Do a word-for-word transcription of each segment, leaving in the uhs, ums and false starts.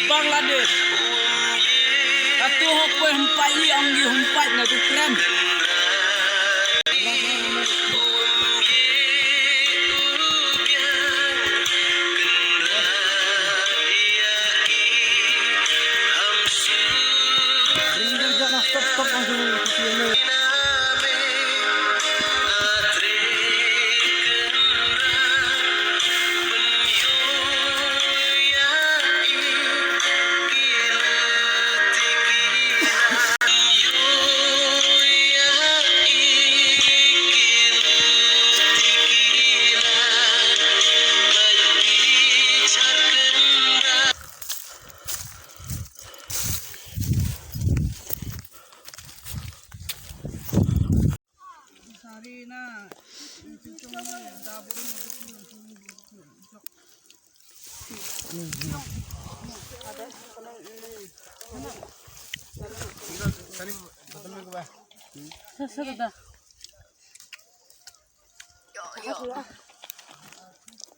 Bangladesh. Katu hok kwe hempaj i ang di hempaj na tu krem.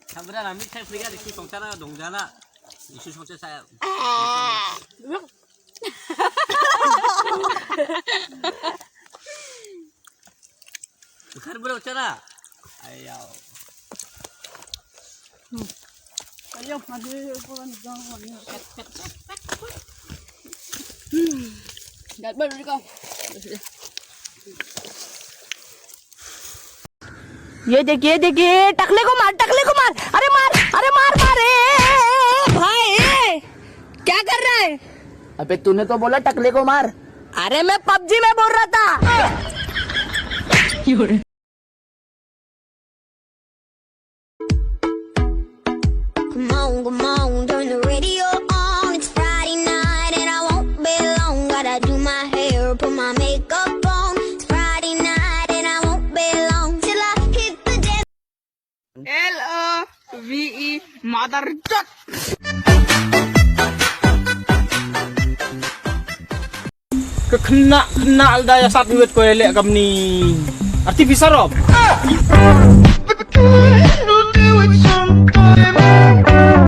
Sabra nami sai friga di songchara dongjala. Isu songchara saya. Bukan bro cara. Ayo. Ayo, madu pulang dong. Hmm. Gat baru kau. ये देखिए, देखिए, टकले को मार, टकले को मार। अरे मार, अरे मार, मार, ए, ए, ए, भाई, ए, क्या कर रहा है? अबे तूने तो बोला टकले को मार। अरे मैं पबजी में बोल रहा था। Come on, come on, turn the radio on. It's Friday night and I won't be long. Gotta do my hair, put my makeup on. It's Friday night and I won't be long till I hit the dance. L O V E, mother jot. Ka khynnah, khynnah lada ïa sat iwet ko ïa leh kamni. Artificial rom.